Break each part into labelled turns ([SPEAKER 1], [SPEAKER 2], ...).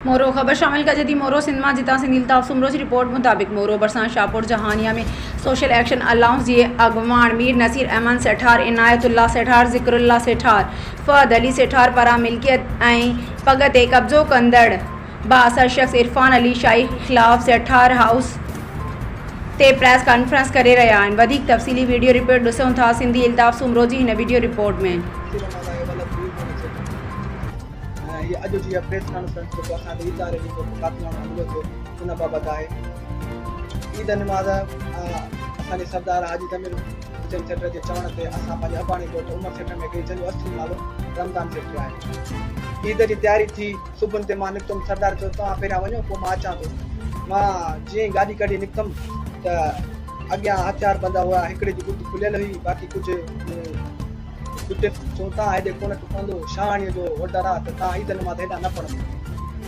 [SPEAKER 1] مورو، خبر شامل ڪجي ٿي مورو سنڌ مان جتان سنڌي الطاف سومرو جي رپورٽ مطابق مورو ڀرسان Shahpur Jahania ۾ social action allowance جي اڳواڻ مير نصير احمد سيٺار، عنايت الله سيٺار، ذڪر الله سيٺار، فهد علي سيٺار پاران ملڪيت ۽ پڳ تي قبضو ڪندڙ بااثر شخص عرفان علي شاهي خلاف سيٺار هائوس تي پريس ڪانفرنس ڪري رهيا آهن وڌيڪ تفصيلي ويڊيو رپورٽ ڏسون ٿا سنڌي الطاف سومرو جي هن ويڊيو رپورٽ ۾.
[SPEAKER 2] نصير احمد آهي ولد مير محمد سيٺار. ۽ هي اڄ جي اها پريس ڪانفرنس جيڪو اسان تي عيد واري ڏينهن جيڪو قاتلاڻو حملو ٿيو ان بابت آهي. عيد نماز اسان جي سردار حاجي ضمير حسين سيٺ جي چوڻ تي اسان پنهنجي اباڻي ڳوٺ عمر سيٺ ۾ ڪئي جنهن جو اصلي نالو رمضان سيٺ آهي. عيد جي تياري ٿي صبح تي مان نڪتم سردار چيو توهان پهريان وڃو پوء مان اچان ٿو. مان جيئن ئي گاڏي ڪڍي نڪتم ته اڳيان هٿيار بند هئا هڪڙي جي ڳٽ کليل هئي باقي ڪجهه ڪٽيس، چون تان هيڏي ڪونه ٽپندو، شاهاڻيء جو آرڊر آ ته تان عيد نماز هيڏانهن نه پڙهندو،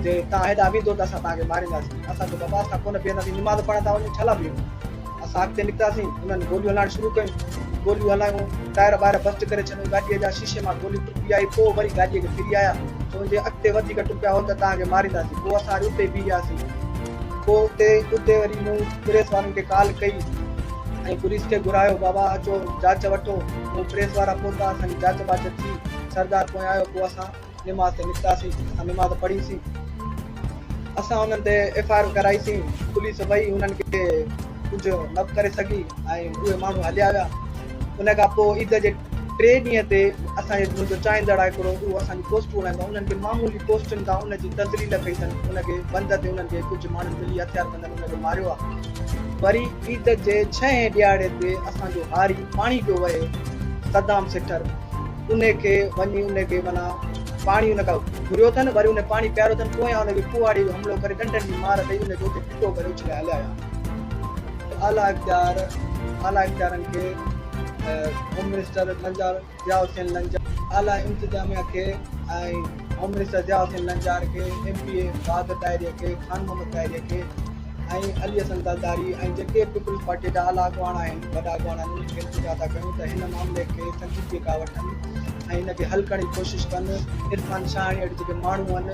[SPEAKER 2] جي تان هيڏانهن ويندو ته اسان تان کي مارينداسين. اسان چيو بابا اسان ڪونه بيهنداسين، نماز پڙهڻ ٿا وڃون، ڇا لاء بيهون؟ اسان اڳتي نڪتاسين، انهن گوليون هلائڻ شروع ڪيون، گوليون هلايون، ٽائر ٻائر بسٽ ڪري ڇڏيون، گاڏيء جا شيشي مان گوليون ٽپي آئي، پوء وري گاڏيء کي ڦري آيا، چون جي اڳتي وڌيڪ ٽپيا هو ته تان کي مارينداسين، پوء اسان وري اتي ئي بيهي رهياسين، پوء اتي اتي وري مون پريس وارن کي ڪال ڪئي ۽ پوليس کي گهرايو، بابا اچو جاچ وٺو. پوء پريس وارا پهتا، اسان جي جاچ باچ ٿي، سردار پويان آيو، پوء اسان نماز تي نڪتاسين، اسان نماز پڙهيسين، اسان انهن تي ايف I R ڪرائيسين، police وئي انهن کي ڪجهه نه ڪري سگهي ۽ اهي ماڻهو هليا ويا. ان کان پوء عيد جي ٽئين ڏينهن تي اسان جي منهنجو چاهيندڙ آهي هڪڙو اهو اسان جون پوسٽون هلائيندو آهي، انهن کي معمولي پوسٽن تان ان جي تذليل ڪئي اٿن، ان کي بند تي انهن کي ڪجهه ماڻهن ملي هٿياربندن ان کي ماريو آهي. وري عيد جي ڇهين ڏهاڙي تي اسان جو هاري پاڻي پيو وهي، صدام سٺر انهي کي وڃي انهي کي معنيٰ پاڻي ان کان گهريو اٿن، وري انهي پاڻي پياريو اٿن، پويان ان کي ڪهاڙي جو حملو ڪري ڏنڊن جي مار ڏئي انهي کي اتي ڦٽو ڪري اڇلائي هليا ويا. اعليٰ اختيار اعليٰ اختيارن کي هوم منسٽر لنجار ضياء حسين لنجار، اعليٰ انتظاميا کي ۽ هوم منسٽر ضياء حسين لنجار کي، ايم پي اي بهادر ڏاهريء کي، خان محمد ڏاهريء کي ۽ علي حسن زرداري ۽ جيڪي به پيپلز پارٽيء جا اعليٰ اڳواڻ آهن، وڏا اڳواڻ آهن، انهن کي التجا ٿا ڪيون ته هن معاملي کي سنجيدگيء کان وٺن ۽ ان کي حل ڪرڻ جي ڪوشش ڪن. عرفان شاهاڻي وٽ جيڪي ماڻهو آهن.